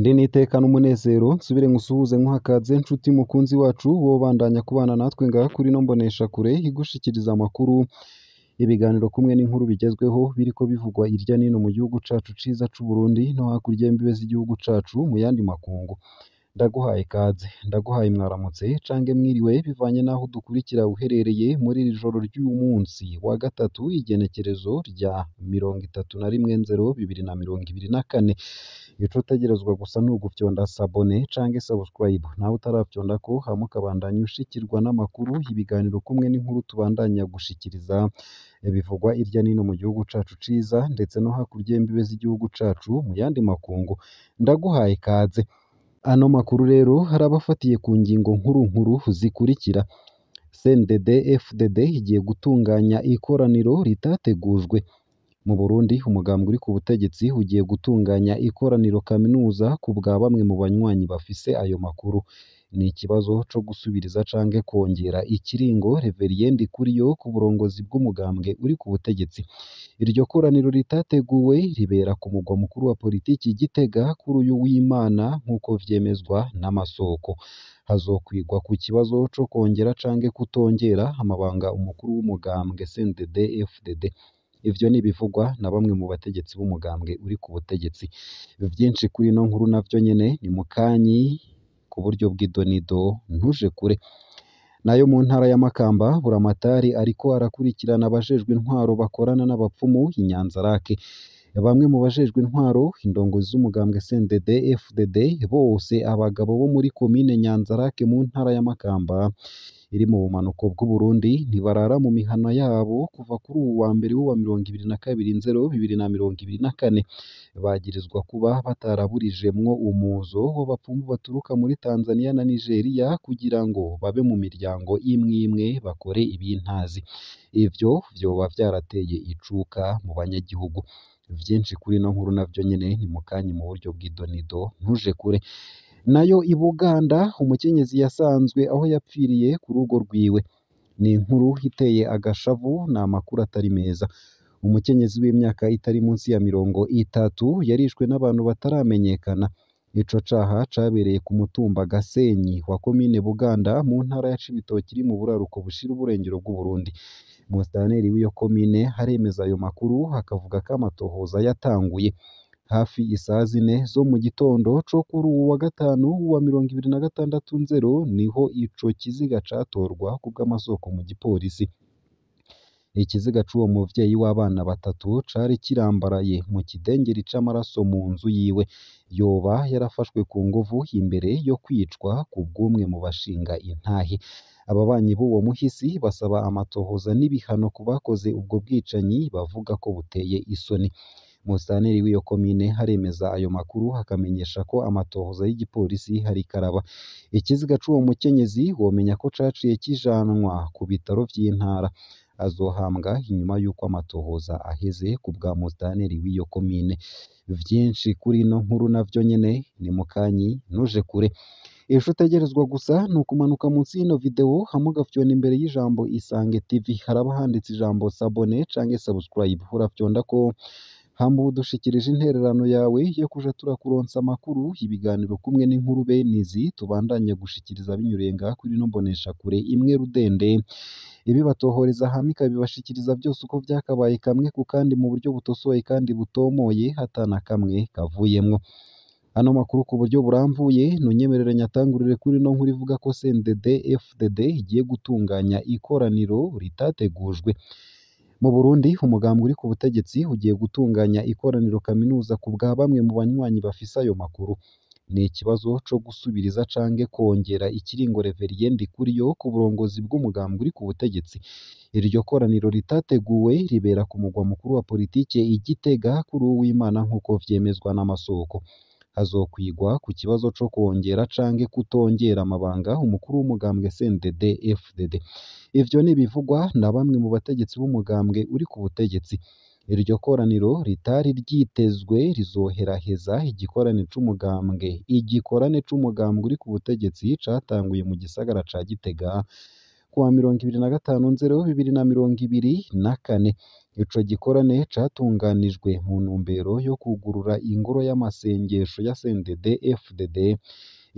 Ndi n'iteka n'umunezero nsubire nkusuhuze nkuhakaze nshuti mukunzi wacu wobandanya kubana natwe ngaha kuri ino mboneshakure igushikiriza amakuru, ibiganiro kumwe n'inkuru bigezweho biriko bivugwa irya nino mu gihugu cacu ciza c'Uburundi no hakurya y'imbibe z'igihugu cacu mu yandi makungu. Ndaguhaye ikaze, ndaguhaye mwaramutse cange mwiriwe bivanye n'aho udukurikira uherereye muri iri joro ry'uyu munsi wa gatatu igenekerezo rya 31/0/2024. Ico utegerezwa gusa ni ugufyonda sabone canke subscribe, nawe utarafyondako hama ukabandanya ushikirwa n'amakuru, ibiganiro kumwe n'inkuru tubandanya gushikiriza bivugwa irya nino mu gihugu cacu ciza ndetse no hakurya y'imbibe z'igihugu cacu mu yandi makungu. Ndaguhaye ikaze. Ano makuru rero haraba afatiye ku ngingo nkuru nkuru zikurikira: CNDD FDD igiye gutunganya ikoraniro ritategujwe. Mu Burundi umugambwe uri ku butegetsi ugiye gutunganya ikoraniro kaminuza ku bwa bamwe mu banywanyi bafise ayo makuru. Ni ikibazo co gusubiriza canke kwongera ikiringo Reverien Ndikuriyo ku burongozi bw'umugambwe uri ku butegetsi. Iryo koraniro ritateguwe ribera ku mugwa mukuru wa politiki Gitega kuri uyu w'Imana nk'uko vyemezwa n'amasoko. Hazokwigwa ku kibazo co kwongera canke kutongera amabanga umukuru w'umugambwe CNDD FDD. Ivyo ni ibivugwa na bamwe mu bategetsi b'umugambwe uri ku butegetsi. Vyinshi kuri ino nkuru navyo nyene ni mukanyi ku buryo bw'idonido ntuje kure. Nayo mu ntara ya Makamba, Buramatari ariko arakurikirana abajejwe intwaro bakorana n'abapfumu i Nyanzarake. Bamwe mu bajejwe intwaro, indongozi z'umugambwe CNDD FDD, bose abagabo bo muri komine Nyanzarake mu ntara ya Makamba iri mu bumanuko bw'Uburundi ntibarara mu mihana yabo kuva kuri uwu wa mbere w'uwa 22/0/2024. Bagirizwa kuba bataraburijemwo umuzo w'abapfumu baturuka muri Tanzania na Nigeria kugira ngo babe mu miryango imwe imwe bakore ibintazi. Ivyo vyoba vyarateye icuka mu banyagihugu. Vyinshi kuri ino nkuru navyo nyene ni mukanyi mu buryo bw'idonido ntuje kure. Nayo i Buganda umukenyezi yasanzwe aho yapfiriye ku rugo rwiwe. Ni inkuru iteye agashavu, ni amakuru atari meza. Umukenyezi w'imyaka itari munsi ya 30 yarishwe n'abantu bataramenyekana. Ico caha cabereye ku mutumba Gasenyi wa komine Buganda mu ntara ya Cibitoke iri mu buraruko bushira uburengero bw'Uburundi. Musitanteri w'iyo komine aremeza ayo makuru akavuga ko amatohoza yatanguye. Hafi isaha 4 zo mu gitondo co kuri uwu wa gatanu wa 26/0 niho ico kiziga catorwa kubw'amasoko mu gipolisi. Ikiziga c'uwo muvyeyi w'abana batatu cari kirambaraye mu kidengeri c'amaraso mu nzu yiwe. Yoba yarafashwe ku nguvu imbere yo kwicwa ku bw'umwe mu bashinga intahe. Ababanyi b'uwo muhisi basaba amatohoza n'ibihano ku bakoze ubwo bwicanyi bavuga ko buteye isoni. Musitanteri w'iyo komine aremeza ayo makuru akamenyesha ko amatohoza y'igipolisi ariko araba. Ikiziga c'uwo mukenyezi womenya ko caciye kijanwa ku bitaro vy'intara. Azohambwa inyuma y'uko amatohoza aheze ku bwa musitanteri w'iyo komine. Vyinshi kuri ino nkuru navyo nyene ni mukanyi ntuje kure. Ico utegerezwa gusa ni ukumanuka munsi y'ino video hama ugafyonda imbere y'ijambo Isange TV haraba handitse ijambo sabone canke subscribe, urafyondako hama udushikirije intererano yawe yo kuja turakuronsa amakuru, ibiganiro kumwe n'inkuru bene izi tubandanya gushikiriza binyuriye ngaha kuri ino mboneshakure imwe rudende ibibatohoreza hama ikabibashikiriza vyose uko vyakabaye kamwe ku kandi mu buryo butosoye kandi butomoye ata na kamwe kavuyemwo. Ano makuru ku buryo burambuye ntunyemerere nyatangurire kuri ino nkuru ivuga ko CNDD FDD igiye gutunganya ikoraniro ritategujwe. Mu Burundi umugambwe uri ku butegetsi ugiye gutunganya ikoraniro kaminuza ku bwa bamwe mu banywanyi bafise ayo makuru. Ni ikibazo co gusubiriza canke kwongera ikiringo Reverien Ndikuriyo ku burongozi bw'umugambwe uri ku butegetsi. Iryo koraniro ritateguwe ribera ku mugwa mukuru wa politike i Gitega kuri uwu w'Imana nk'uko vyemezwa n'amasoko. Hazokwigwa ku kibazo co kwongera canke kutongera amabanga umukuru w'umugambwe CNDD FDD. Ivyo ni ibivugwa na bamwe mu bategetsi b'umugambwe uri ku butegetsi. Iryo koraniro ritari ryitezwe rizoheraheza igikorane c'umugambwe uri ku butegetsi catanguye mu gisagara ca Gitega kuwa 25/0/2024. Ico gikorane catunganijwe mu ntumbero yo kwugurura ingoro y'amasengesho ya CNDD FDD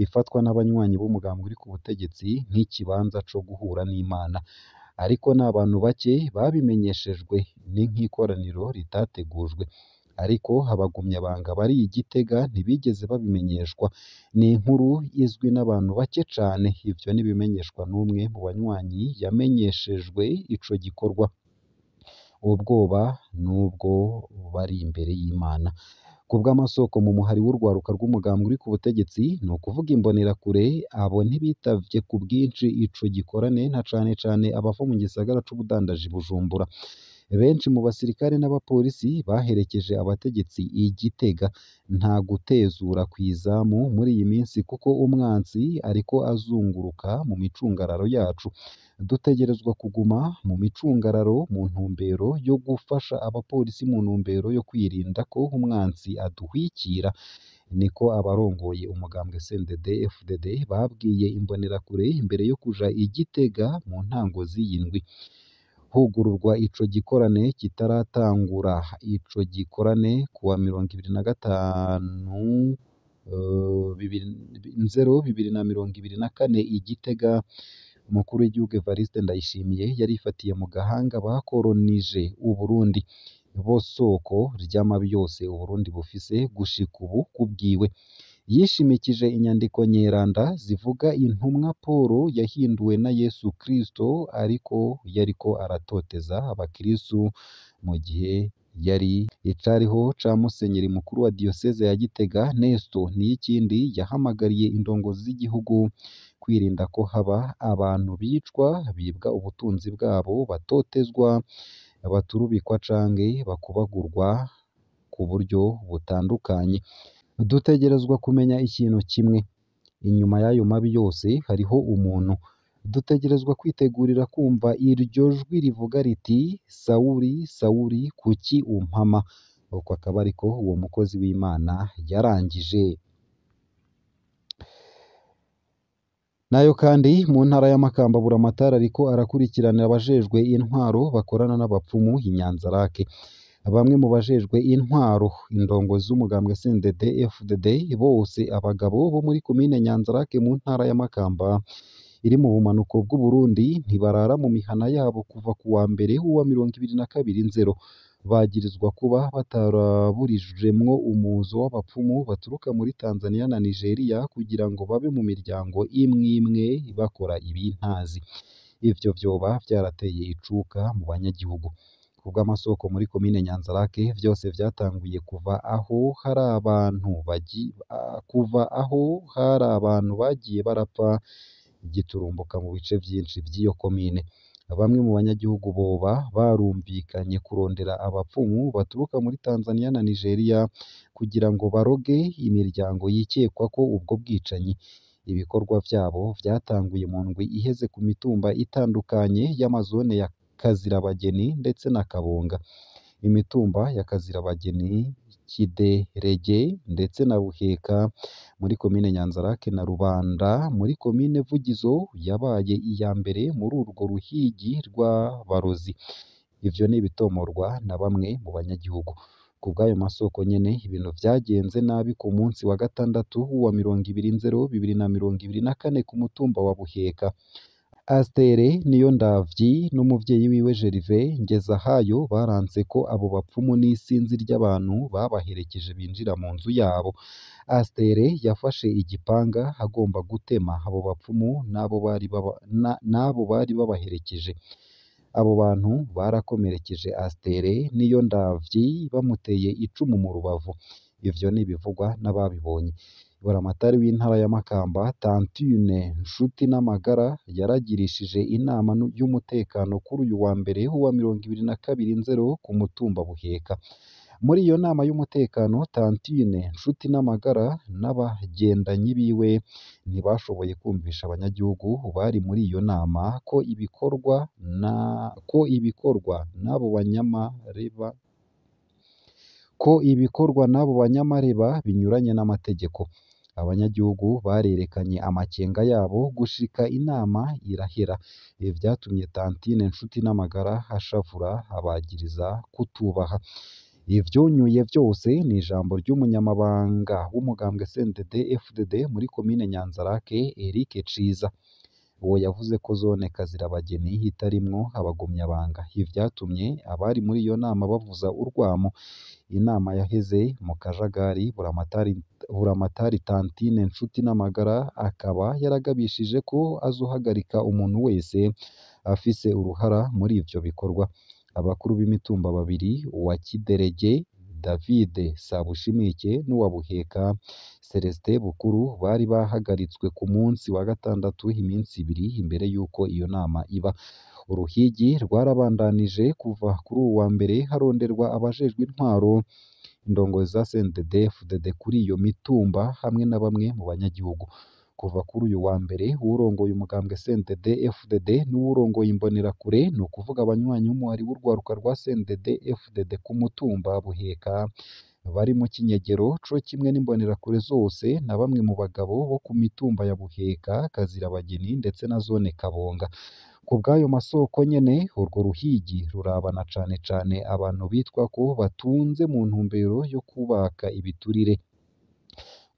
ifatwa n'abanywanyi b'umugambi uri ku butegetsi nk'ikibanza co guhura n'Imana. Ariko n'abantu bake babimenyeshejwe, ni nk'ikoraniro ritategujwe. Ariko abagumyabanga bari i Gitega ntibigeze babimenyeshwa. Ni inkuru izwi n'abantu bake cane. Ivyo ntibimenyeshwa n'umwe mu banywanyi yamenyeshejwe ico gikorwa. Ubwoba n'ubwo bari imbere y'Imana. Kubw'amasoko mu muhari w'urwaruka rw'umugambi uri ku butegetsi, ni ukuvuga imbonerakure, abo ntibitavye ku bwinshi ico gikorane na cane cane abava mu gisagara c'ubudandaji Bujumbura. Benshi mu basirikare n'abapolisi baherekeje abategetsi i Gitega. Nta gutezura kw'izamu muri iyi minsi kuko umwansi ariko azunguruka mu micungararo yacu. Dutegerezwa kuguma mu micungararo mu ntumbero yo gufasha abapolisi mu ntumbero yo kwirinda ko umwansi aduhwikira. Niko abarongoye umugambwe CNDD FDD babwiye imbonerakure imbere yo kuja i Gitega mu ntango z'iyi ndwi. Hugururwa ico gikorane kitaratangura. Ico gikorane kuwa 25 nzero 2024 i Gitega, umukuru w'igihugu Evariste Ndayishimiye yarifatiye mu gahanga abakoronije Uburundi, bo soko ry'amabi yose Uburundi bufise gushika ubu kubwiwe. Yishimikije inyandiko nyeranda zivuga intumwa Paul yahinduwe na Yesu Kristo ariko yariko aratoteza abakristu mu gihe yari icariho ca musenyeri mukuru wa diyoseze ya Gitega Nesto Niyikindi yahamagariye indongozi z'igihugu kwirinda ko haba abantu bicwa, bibwa ubutunzi bwabo, batotezwa, baturubikwa canke bakubagurwa ku buryo butandukanye. Dutegerezwa kumenya ikintu kimwe, inyuma y'ayo mabi yose hariho umuntu. Dutegerezwa kwitegurira kumva iryo jwi rivuga riti Sawuli, Sawuli, kuki umpama? Uko akaba ariko uwo mukozi w'Imana yarangije. Nayo kandi mu ntara ya Makamba Buramatari ariko arakurikiranira abajejwe intwaro bakorana n'abapfumu i Nyanzarake. Bamwe mu bajejwe intwaro, indongozi z'umugambwe CNDD FDD, bose abagabo bo muri komine Nyanzarake mu ntara ya Makamba iri mu bumanuko bw'Uburundi ntibarara mu mihana yabo kuva ku wa mbere w'uwa 22 nzero. Bagirizwa kuba bataraburijemwo umuzo w'abapfumu baturuka muri Tanzania na Nigeria kugira ngo babe mu miryango imwe imwe bakora ibintazi. Ivyo vyoba vyarateye icuka mu banyagihugu. Kubw'amasoko muri komine Nyanzarake, vyose vyatanguye kuva aho hari abantu kuva aho hari abantu bagiye barapfa giturumbuka mu bice vyinshi vy'iyo komine. Bamwe mu banyagihugu boba barumvikanye kurondera abapfumu baturuka muri Tanzania na Nigeria kugira ngo baroge imiryango yikekwa ko ubwo bwicanyi. Ibikorwa vyabo vyatanguye mu ndwi iheze ku mitumba itandukanye y'amazone ya Kazirabageni ndetse na Kabonga. Imitumba ya Kazirabageni, Kiderege ndetse na Buheka muri komine Nyanzarake na Rubanda muri komine Vugizo yabaye iya mbere muri urwo ruhigi rw'abarozi. Ivyo ni ibitomorwa na bamwe mu banyagihugu. Kubw'ayo masoko nyene, ibintu vyagenze nabi ku munsi wa gatandatu w'uwa 20 nzero 2024 ku mutumba wa Buheka. Astere Niyondavyi n'umuvyeyi wiwe Gervais Ngezahayo baranse ko abo bapfumu n'isinzi ry'abantu babaherekeje binjira mu nzu yabo. Astere yafashe igipanga agomba gutema abo bapfumu n'abo bari babaherekeje. Abo bantu barakomerekeje Astere Niyondavyi bamuteye icumu mu rubavu. Ivyo ni ibivugwa n'ababibonye. Buramatari w'intara ya Makamba Tantine Nshuti n'Amagara yaragirishije inama y'umutekano kuri uyu wa mbere w'uwa 22 nzero ku mutumba Buheka. Muri iyo nama y'umutekano Tantine Nshuti n'Amagara n'abagendanyi biwe ntibashoboye kumvisha abanyagihugu bari muri iyo nama ko ibikorwa na ko ibikorwa n'abo banyamareba ko ibikorwa n'abo banyamareba binyuranye n'amategeko. Abanyagihugu barerekanye amakenga yabo gushika inama irahera. Ibi vyatumye Tantine Nshuti n'amagara ashavura abagiriza kutubaha. Ivyunyuye vyose ni ijambo ry'umunyamabanga w'umugambwe CNDD FDD muri komine Nyanzarake Eric Ciza. Uwo yavuze ko zone Kazirabageni itarimwo abagumyabanga. Ibi vyatumye abari muri iyo nama bavuza urwamo. Inama yaheze mu kajagari. Buramatari Tantine Nshuti n'amagara akaba yaragabishije ko azohagarika umuntu wese afise uruhara muri ivyo bikorwa. Abakuru b'imitumba babiri, uwa Kiderege David Sabushimike n'uwa Buheka Celestin Bukuru, bari bahagaritswe ku munsi wa gatandatu iminsi ibiri imbere y'uko iyo nama iba. Uruhigi rwarabandanije kuva kuri uwu wa mbere haronderwa abajejwe intwaro, indongozi za CNDD FDD kuri iyo mitumba hamwe na bamwe mu banyagihugu. Kuva kuri uyu wa mbere, uwurongoye umugambwe CNDD FDD n'uwurongoye imbonerakure, ni ukuvuga abanywanyi b'umuhari w'urwaruka rwa CNDD FDD ku mutumba Buheka, bari mu kinyegero co kimwe n'imbonerakure zose na bamwe mu bagabo bo ku mitumba ya Buheka, Kazirabageni ndetse na zone Kabonga. Ku bw'ayo masoko nyene, urwo ruhigi rurabana cane cane abantu bitwa ko batunze mu ntumbero yo kubaka ibiturire.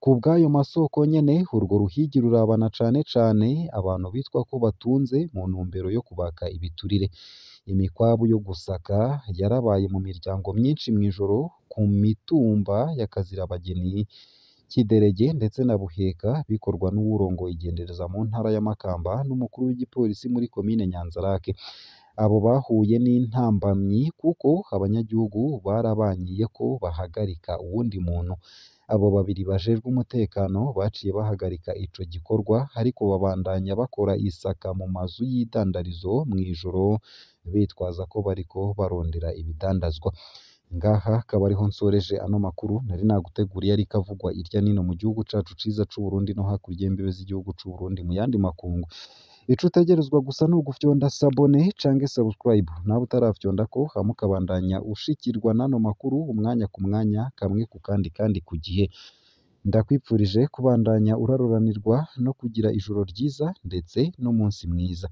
Ku bw'ayo masoko nyene, urwo ruhigi rurabana cane cane abantu bitwa ko batunze mu ntumbero yo kubaka ibiturire. Imikwabu yo gusaka yarabaye mu miryango myinshi mw'ijoro ku mitumba ya Kazirabageni, Kiderege ndetse na Buheka, bikorwa n'uwurongoye igendereza mu ntara ya Makamba n'umukuru w'igipolisi muri komine Nyanzarake. Abo bahuye n'intambamyi kuko abanyagihugu barabanyiye ko bahagarika uwundi muntu. Abo babiri bajejwe umutekano baciye bahagarika ico gikorwa, ariko babandanya bakora isaka mu mazu y'idandarizo mw'ijoro bitwaza ko bariko barondera ibidandazwa. Ngaha akaba ariho nsoreje ano makuru nari naguteguriye ariko avugwa irya nino mu gihugu cacu ciza c'Uburundi no hakurya y'imbibe z'igihugu c'Uburundi mu yandi makungu. Ico utegerezwa gusa ni ugufyonda sabone canke subscribe, nawe utarafyondako hama ukabandanya ushikirwa n'ano makuru umwanya ku mwanya, kamwe ku kandi kandi ku gihe. Ndakwipfurije kubandanya uraroranirwa no kugira ijoro ryiza ndetse n'umunsi mwiza.